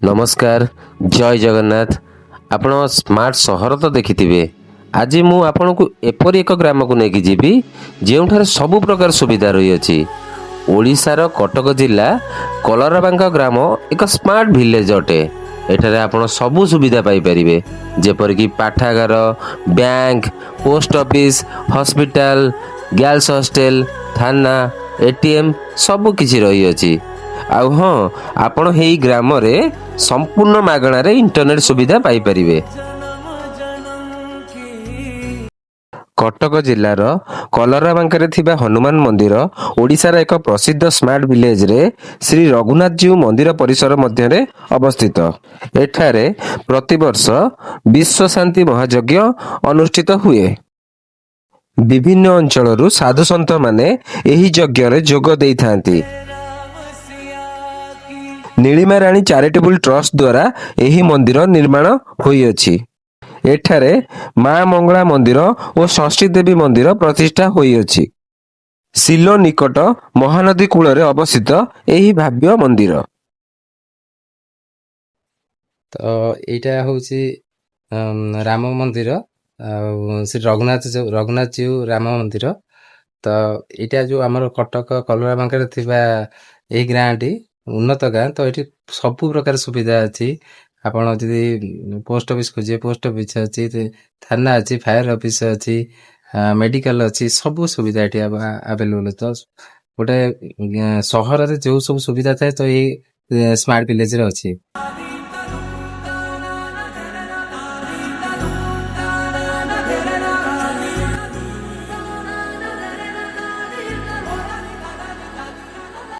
ନମସ୍କାର, ଜୟ ଜଗନ୍ନାଥ। ଆପଣ ସ୍ମାର୍ଟ ସହର ତ ଦେଖିଥିବେ। ଆଜି ମୁଁ ଆପଣଙ୍କୁ ଏପରି ଏକ ଗ୍ରାମକୁ ନେଇକି ଯିବି, ଯେଉଁଠାରେ ସବୁ ପ୍ରକାର ସୁବିଧା ରହିଅଛି। ଓଡ଼ିଶାର କଟକ ଜିଲ୍ଲା କଲରାବାଙ୍କ ଗ୍ରାମ ଏକ ସ୍ମାର୍ଟ ଭିଲେଜ ଅଟେ। ଏଠାରେ ଆପଣ ସବୁ ସୁବିଧା ପାଇପାରିବେ, ଯେପରିକି ପାଠାଗାର, bank, post office, hospital, girls hostel, ଥାନା, ଏଟିଏମ୍ ସବୁ କିଛି ରହିଅଛି। ଆଉ ହଁ, ଆପଣ ଏହି ଗ୍ରାମରେ ସମ୍ପୂର୍ଣ୍ଣ ମାଗଣାରେ ଇଣ୍ଟରନେଟ୍ ସୁବିଧା ପାଇପାରିବେ। କଟକ ଜିଲ୍ଲାର କଲରାବାଙ୍କରେ ଥିବା ହନୁମାନ ମନ୍ଦିର ଓଡ଼ିଶାର ଏକ ପ୍ରସିଦ୍ଧ ସ୍ମାର୍ଟ ଭିଲେଜରେ ଶ୍ରୀ ରଘୁନାଥଜୀଉ ମନ୍ଦିର ପରିସର ମଧ୍ୟରେ ଅବସ୍ଥିତ। ଏଠାରେ ପ୍ରତିବର୍ଷ ବିଶ୍ୱ ଶାନ୍ତି ମହାଯଜ୍ଞ ଅନୁଷ୍ଠିତ ହୁଏ। ବିଭିନ୍ନ ଅଞ୍ଚଳରୁ ସାଧୁସନ୍ଥମାନେ ଏହି ଯଜ୍ଞରେ ଯୋଗ ଦେଇଥାନ୍ତି। ନୀଳିମା ରାଣୀ ଚାରିଟେବୁଲ ଟ୍ରଷ୍ଟ ଦ୍ୱାରା ଏହି ମନ୍ଦିର ନିର୍ମାଣ ହୋଇଅଛି। ଏଠାରେ ମା ମଙ୍ଗଳା ମନ୍ଦିର ଓ ଷଷ୍ଠୀ ଦେବୀ ମନ୍ଦିର ପ୍ରତିଷ୍ଠା ହୋଇଅଛି। ସିଲୋ ନିକଟ ମହାନଦୀ କୂଳରେ ଅବସ୍ଥିତ ଏହି ଭବ୍ୟ ମନ୍ଦିର। ତ ଏଇଟା ହେଉଛି ରାମ ମନ୍ଦିର ଆଉ ଶ୍ରୀ ରଘୁନାଥ ଯୋଉ ରଘୁନାଥ ଜୀଉ ରାମ ମନ୍ଦିର। ତ ଏଇଟା ଯୋଉ ଆମର କଟକ କଲରାବାଙ୍କରେ ଥିବା ଏଇ ଗାଁଟି ଉନ୍ନତ ଗାଁ। ତ ଏଠି ସବୁ ପ୍ରକାର ସୁବିଧା ଅଛି। ଆପଣ ଯଦି ପୋଷ୍ଟ ଅଫିସ ଖୋଜିବେ, ପୋଷ୍ଟ ଅଫିସ ଅଛି, ଥାନା ଅଛି, ଫାୟାର ଅଫିସ ଅଛି, ମେଡିକାଲ ଅଛି। ସବୁ ସୁବିଧା ଏଠି ଆଭେଲେବଲ। ତ ଗୋଟେ ସହରରେ ଯୋଉ ସବୁ ସୁବିଧା ଥାଏ, ତ ଏଇ ସ୍ମାର୍ଟ ଭିଲେଜରେ ଅଛି।